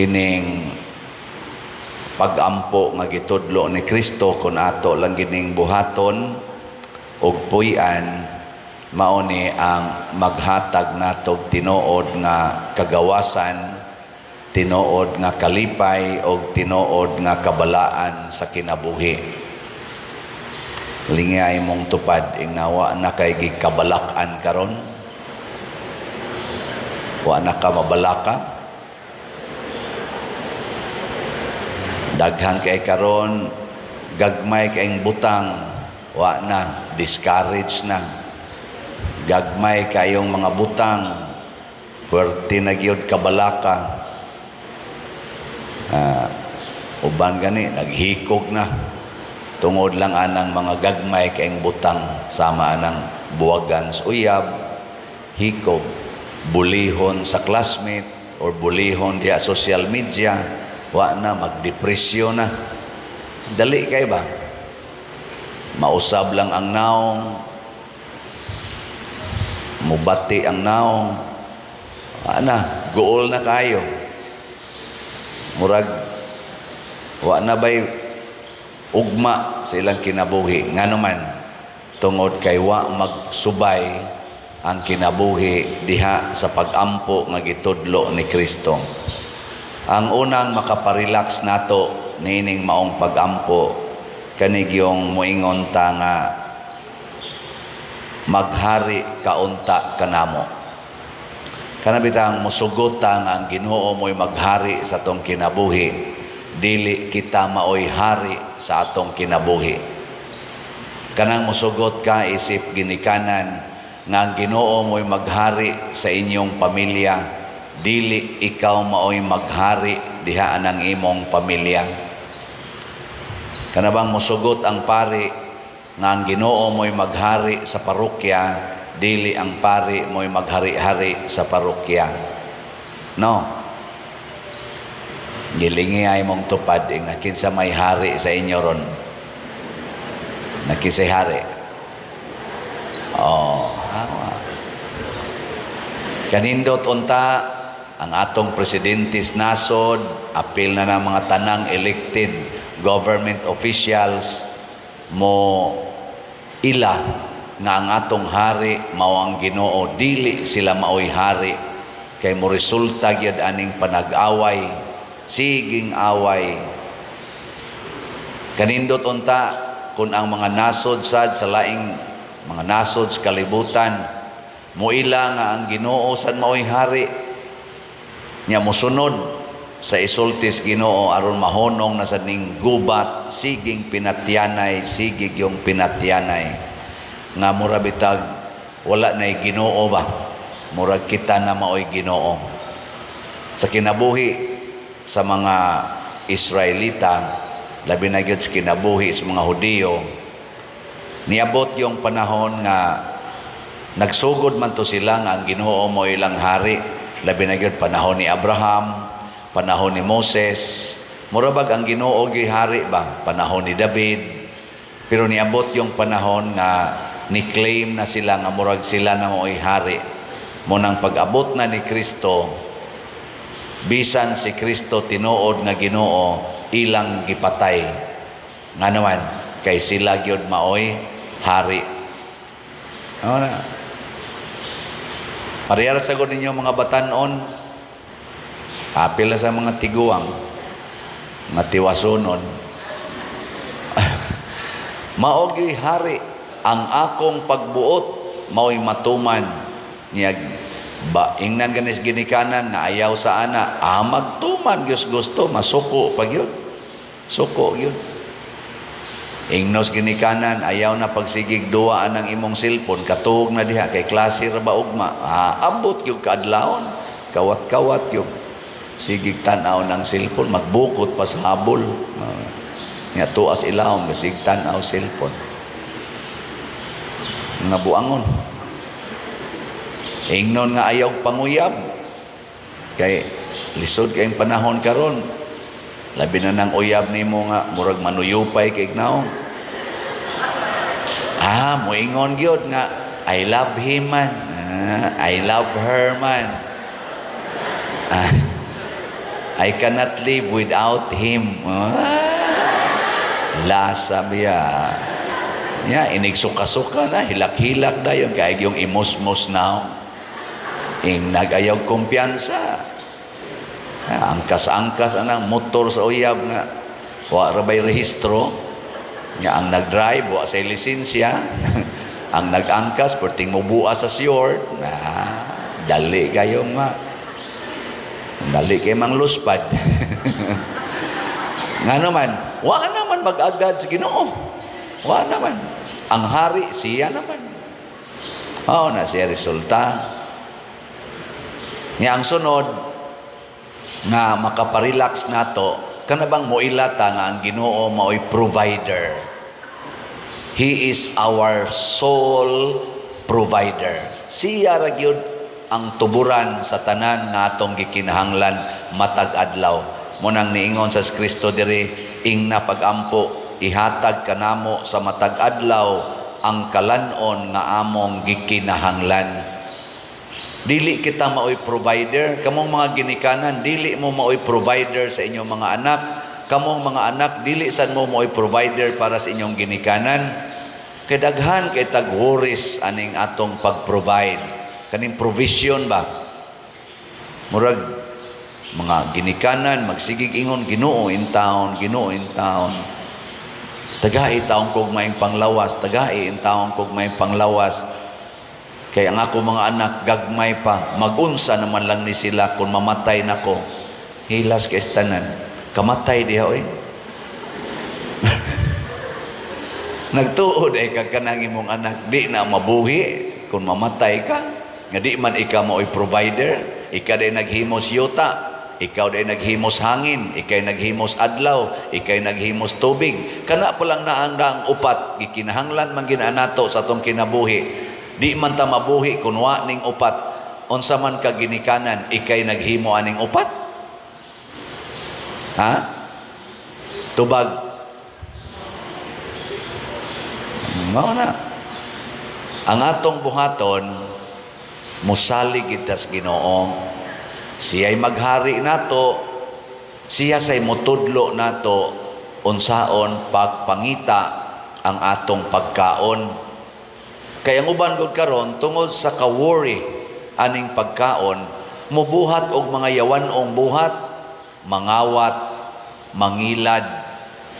Kining pagampo nga gitudlo ni Kristo, kung ato lang gining buhaton ug puy-an, mao ni ang maghatag natog tinuod nga kagawasan, tinuod nga kalipay og tinuod nga kabalaan sa kinabuhi. Lingay mong tupad, ingnawa na kay gikabalak-an karon. Wa na ka mabalaka. Daghan kay karon gagmay kayong butang, wa na, discourage na. Gagmay kayong mga butang, puwerte na gyud kabalaka. Uban gani naghikog na tungod lang anang mga gagmay kayong butang, sama anang buwagan sa uyab, hikog, bulihon sa classmate or bulihon diha social media, wa na, magdepresyon na. Dali kay ba? Mausab lang ang naong, mubati ang naong, wa na, guol na kayo. Murag, wa na ba'y ugma sa ilang kinabuhi? Nga naman, tungod kay wa magsubay ang kinabuhi diha sa pagampo nga gitudlo ni Kristo. Ang unang makaparelax nato niining maong pagampo, kanigyong moingon ta nga "Maghari kaunta kanamo." Kana bitang musugot ta nga ang Ginoo mo'y maghari sa atong kinabuhi, dili kita maoy hari sa atong kinabuhi. Kanang musugot ka isip ginikanan nga ang Ginoo mo'y maghari sa inyong pamilya, dili ikaw maoy maghari diha ang imong pamilya. Kana bang musugot ang pari nga ang Ginoo mo'y maghari sa parokya, dili ang pari mo'y maghari-hari sa parokya. No. Gilingi ay mong tupad ing kinsa may hari sa inyo ron? Nakinsay hari? Oh, awa. Kanindot unta ang atong presidente sa nasod, apil na ng mga tanang elected government officials, mo ila nga ang atong hari mao ang Ginoo, dili sila maoy hari, kay mo resulta gyud aning panag-away, siging away. Kanindot unta kung ang mga nasod sad sa laing mga nasod sa kalibutan moila nga ang Ginoo sad maoy hari nya, mosunod sa isultis Ginoo aron mahonong na sad ning gubat, siging pinatyanay, sige yung pinatyanay nga mura bitag wala nay Ginoo ba, murag kita na maoy Ginoo. Sa kinabuhi sa mga Israelita, labi na gyud sa kinabuhi sa mga Hudiyo, niabot yung panahon nga nagsugod man to sila nga ang Ginoo mo ilang hari, labi na gyud panahon ni Abraham, panahon ni Moses, mura bag ang Ginoo gyud hari ba, panahon ni David. Pero niabot yung panahon nga ni-claim na sila nga murag sila na mo'y hari. Mo nang pag-abot na ni Kristo, bisan si Kristo tinuod nga Ginoo, ilang gipatay. Nga naman, kay sila gyud maoy hari. Ano na? Parehara sa ninyo mga batanon, apil na sa mga tiguang, mga tiwasunon. Mao gyuy hari ang akong pagbuot mao'y matuman niya ba. Ingnan ganis ginikanan nga ayaw sa ana, magtuman gyud gusto, masuko pa gyud, suko gyud. Ingnos ginikanan, ayaw na pagsigig duwa ang imong cellphone, katuog na diha kay klase ra ba ugma, abot gyud kaadlawon, kawat-kawat gyud sigig tan-aw ng cellphone, magbukot pa sa habol. Nga tuas ilawom sig tan-aw cellphone. Nga buangon. Ingnon nga ayaw panguyab. Kay lisod kayong panahon karon. Labi na nang uyab nimo nga murag manuyupay kay naong. Moingon gyud nga "I love him man. I love her man." I cannot live without him. Ah, lasa biya. Ya, inigsuka-suka na, hilak-hilak na yung kay yung imusmos na. Ing nagayaw kumpiyansa. Ya, angkas-angkas anang motor sa uyab nga wa ra bay rehistro. Nga ang nag-drive wa say lisensya. Ang nag-angkas perting mubuas sa short. Na dali kayo ma. Dali kay mang luspad. Nga naman, wa naman mag-agad sa Ginoo. Wa naman. Ang hari, siya naman. Oh, na siya resulta. Nga ang sunod, nga makaparelax nato, kana bang moilata nga ang Ginoo maoy provider. He is our sole provider. Siya ra gyud ang tuburan sa tanan nga atong gikinahanglan matag adlaw. Mao nang niingon sa Kristo diri, ing napagampo, ihatag kanamo sa matag adlaw ang kalanon nga among gikinahanglan. Dili kita maoy provider. Kamong mga ginikanan, dili mo maoy provider sa inyong mga anak. Kamong mga anak, dili sad mo maoy provider para sa inyong ginikanan. Kay daghan kay tag worries aning atong pag-provide. Kaning provision ba? Murag mga ginikanan magsigig ingon, "Ginoo in town, Ginoo in town. Tagai taon kog maayong panglawas, tagai in taon kog maayong panglawas. Kay ang ako mga anak gagmay pa, magunsa naman lang ni sila kung mamatay nako." Hilas kay tanan. Kamatay diha oy. Nagtuod ay ka kanang imong anak di na mabuhi kung mamatay ka. Nga di man ikaw mao'y provider, ikaw day naghimos yuta, ikaw day naghimos hangin, ikaw naghimos adlaw, ikaw naghimos tubig. Kana pa lang na ang daang upat, gikinahanglan man gina nato sa atong kinabuhi. Di man ta mabuhi kung wa ning upat. Unsa man ka ginikanan, ikay naghimo aning upat? Ha? Tubag. Mao na. Ang atong buhaton, musalig kita sa Ginoo. Siya'y maghari nato, siya say mutudlo nato unsaon pagpangita ang atong pagkaon. Kaya ang uban gud karon, tungod sa ka-worry aning pagkaon, mubuhat og mga yawan-ong buhat, mangawat, mangilad,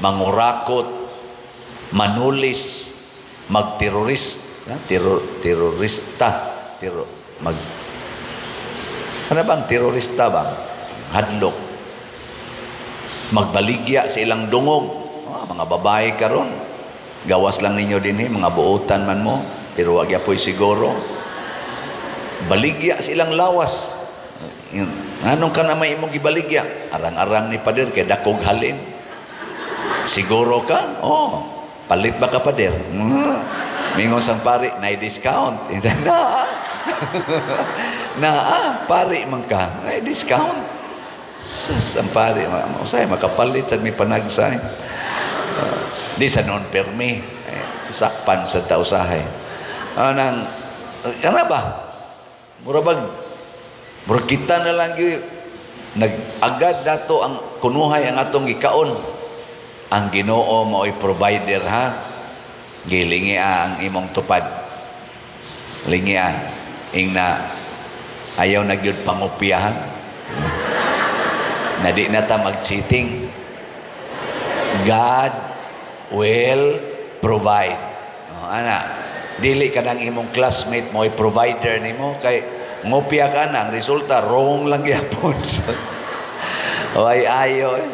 mangurakot, manulis, magteroris, ha? Terorista, mag ano bang terorista ba? Hadlok. Magbaligya sa ilang dungog. Ah, mga babae karon. Gawas lang ninyo din eh, mga buotan man mo, pero wag yapoy siguro. Baligya sa ilang lawas. Anong ka na may imong gibaligya? Arang-arang ni pader kay dakog halin. Siguro ka? Oh, palit ba ka, pader? Mingon sang pari, na discount. Na, na ah, pari man ka, na discount. Sus, ang pari, usay makapalit sa may panagsay. Di sa non permi, eh, sakpan sa tausahay. Anang, kana ba? Mura bag, mura kita na lang gyud nag-agad dato ang kunuhay ang atong gikaon. Ang Ginoo mao'y provider, ha. Gilingi ang imong tupad. Lingi ing na ayaw na gyud pangupya, ha. Na di na ta mag-cheating. God will provide. Oh, ana, dili ka ng imong classmate mo provider nimo kay ngopya ka na, ang resulta wrong lang gyapon. Ay ayo eh.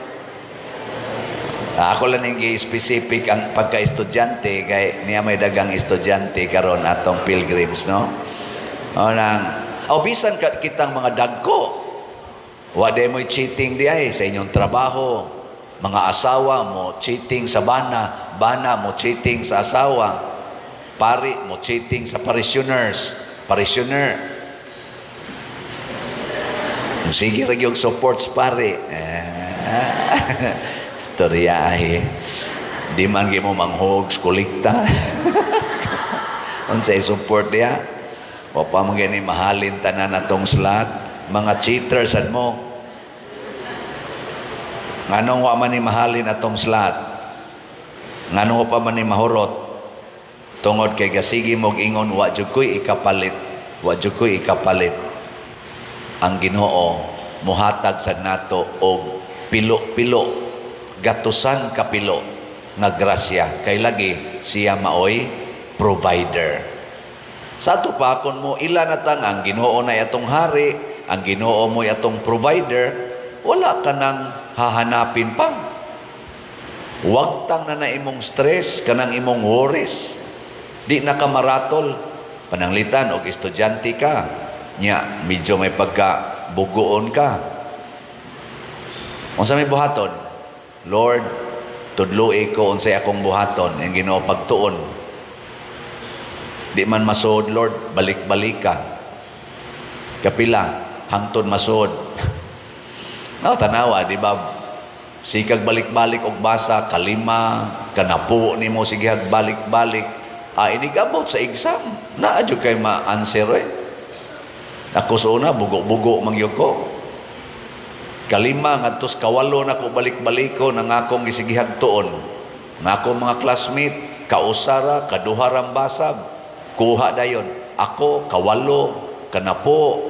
Ako lang yung specific ang pagka-estudyante kay niya may dagang estudyante karon atong pilgrims, no? O nang o bisan ka, kitang mga dagko, wa day mo'y cheating di ay sa inyong trabaho. Mga asawa mo cheating sa bana, bana mo cheating sa asawa, pari mo cheating sa parishioners, parishioner. Sige ra gyud support sa pari. Eh, istoryahe. Di man gyud mo manghogs kolekta. Unsay support diha? Wa pa man gani mahalin tanan atong slot. Mga cheaters sad mo. Nganong wa man ni mahalin atong slot? Nganong wa pa man ni mahurot? Tungod kay gasigi mog ingon, "Wa jud ko'y ikapalit. Wa jud ko'y ikapalit." Ang Ginoo muhatag sa nato og pilo-pilo, gatusan ka pilo nga grasya, kay lagi siya maoy provider. Sa ato pa, kung mo ila na tang ang Ginoo na atong hari, ang Ginoo mo atong provider, wala ka nang hahanapin pa. Wagtang na na imong stress, kanang imong worries. Di na ka maratol. Pananglitan, og estudyante ka, nya, medyo may pagka bugoon ka. Unsa may buhaton? "Lord, tudloi ko unsay akong buhaton," ang Ginoo pagtuon. "Di man masuod, Lord." Balik-balik ka. Kapila, hangtod masuod. No, tanawa, di ba? Sikag balik-balik og basa, kalima, kanapo nimo sige balik-balik. Ah, inigabot sa exam. Naa jud kay ma-answer eh. Ako sa una, bugo-bugo man gyud ko. Kalima, ngadto sa kawalo na ko balik-baliko nang akong gisigihag tuon. Nga akong mga classmate, kausara, kaduharang basab, kuha dayon. Ako, kawalo, kanapo.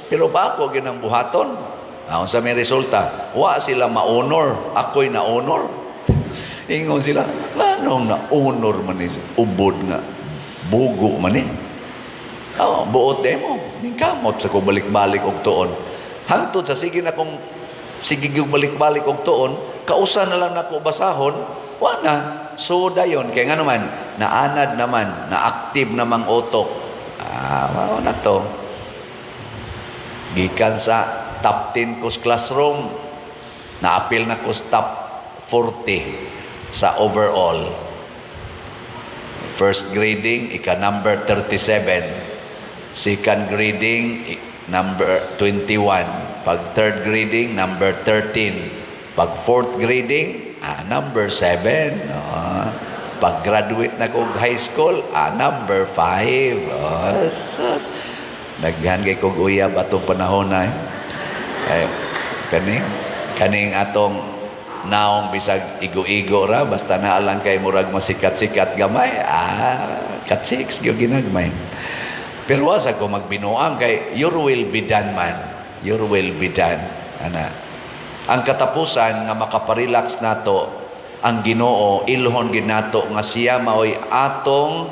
Pero ba ako ginang buhaton? Ah, unsa may resulta? Wa sila ma-honor, ako'y na-honor. Ingon sila, "Nganong na-honor man ni ubod nga bugo man ni?" Oh, buot mo. Ning kamot sa ko balik-balik og tuon. Hangtod sa sige na kong sige gyud balik-balik og tuon, kausa na lang nako basahon, wa na. So dayon kay ngano man, naanad naman, na-active namang utok. Ah, mao na to. Gikan sa top 10 ko sa classroom, naapil na ko sa top 40 sa overall. First grading, ika number 37. Second grading, number 21. Pag third grading, number 13. Pag fourth grading, number 7. Oh. Pag graduate na ko og high school, number 5. Oh, sus. Daghan kay kog uyab atong panahon na eh. Eh, kaning atong naong bisag igo-igo ra, basta naa lang kay murag masikat-sikat gamay, katsiks gyud ginagmay. Pero wa sa ko magbinuang kay your will be done man, your will be done, ana. Ang katapusan nga makaparelax nato ang Ginoo, ilhon gid nato nga siya maoy atong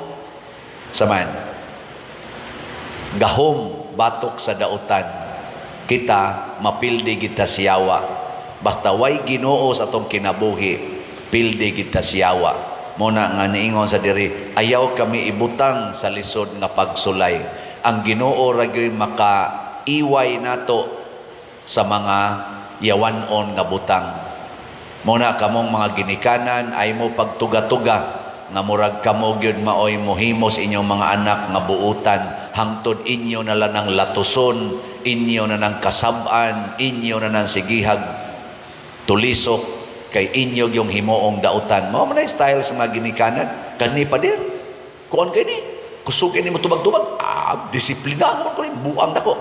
saman gahom batok sa dautan. Kita mapildi kita siyawa. Basta way Ginoo sa atong kinabuhi, pildi kita siyawa. Muna nga niingon sa diri, "Ayaw kami ibutang sa lisod nga pagsulay." Ang Ginoo ra gyud makaiway nato sa mga yawanon nga butang. Muna kamong mga ginikanan ay mo pagtuga-tuga nga murag kamo gyud maoy mohimos inyong mga anak nga buutan, hangtod inyo na lang ng latuson, inyo na ng kasab-an, inyo na ng sigihag tulisok, kay inyo yung himuong dautan. Mao man ay style sa mga ginikanan. "Kani pa din kuan kay ni kusog ni mo tubag-tubag, disiplinahon ko ni, buang nako."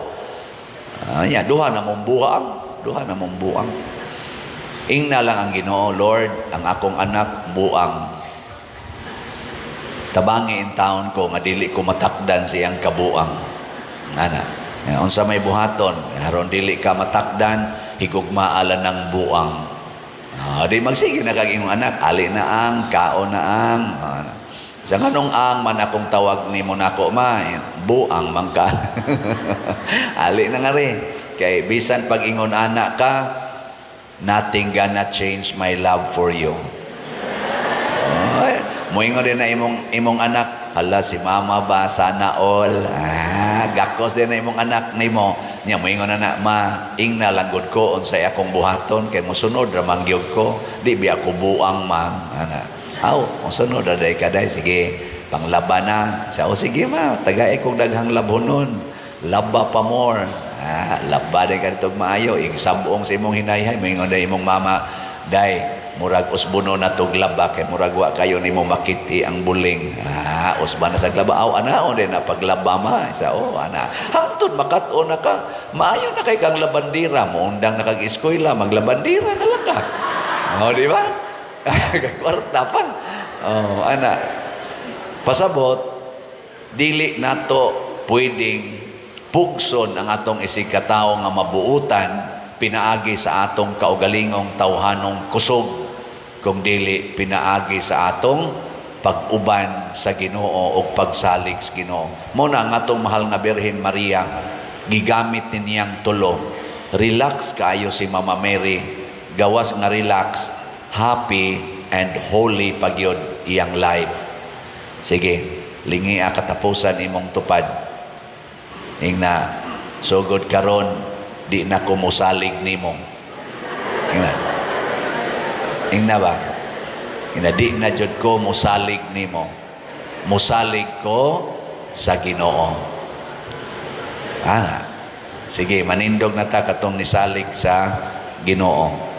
Ya, duha na mong buang, duha na mong buang. Ingna lang ang Ginoo, "Lord, ang akong anak buang. Tabangi in taon ko nga dili ko matakdan siyang kabuang." Ana. Ya, unsa may buhaton aron dili ka matakdan? Higugmaa lang ng buang. Di magsige na kag imong anak, "Ali na ang, kaon na ang." Sa nganong ang man akong tawag nimo nako, ma, buang man ka. Ali na nga rin. Kay bisan pag ingon anak ka, nothing gonna change my love for you. Oy, moingon din na imong anak, "Hala, si mama ba, sana all." Ah, gakos din na imong anak nimo. Nya moingon na na, "Ma, ingna lang gud ko unsay akong buhaton kay mosunod ra man gyud ko. Di biya ko buang, ma." Ana. "Aw, mosunod ra day ka day, sige. Panglaba na." Sa o sige ma, tagay kog daghang labhonon. Laba pa more. Ah, laba day ka dito maayo, igsabong sa imong hinayhay, moingon day imong mama, "Day, Murag usbonon na tog laba kay murag wa kayo nimo makit-i ang buling. Ah, usba na sa laba. Aw, ana o din na paglaba ma. Sa oh, ana. Hangtod makat-on na ka. Maayo na kay kang labandira mo, undang na kag eskwela, maglabandira na lang ka. Oh, di ba? Kwarta pa. Oh, ana. Pasabot, dili nato pwedeng pugson ang atong isigkatawo nga mabuutan pinaagi sa atong kaugalingong tawhanong kusog kung dili pinaagi sa atong pag-uban sa Ginoo o pagsalig sa Ginoo. Mao na ang atong mahal nga Birhen Maria, gigamit ni niyang tulo. Relax kaayo si Mama Mary. Gawas nga relax, happy and holy pagyud iyang life. Sige, lingia katapusan imong tupad. Ingna, sugod karon di na ko mosalig nimo. Ingna. Ingna ba? Ingna, di na jud ko mosalig nimo. Mosalig ko sa Ginoo. Ah, sige, manindog na ta katong nisalig sa Ginoo.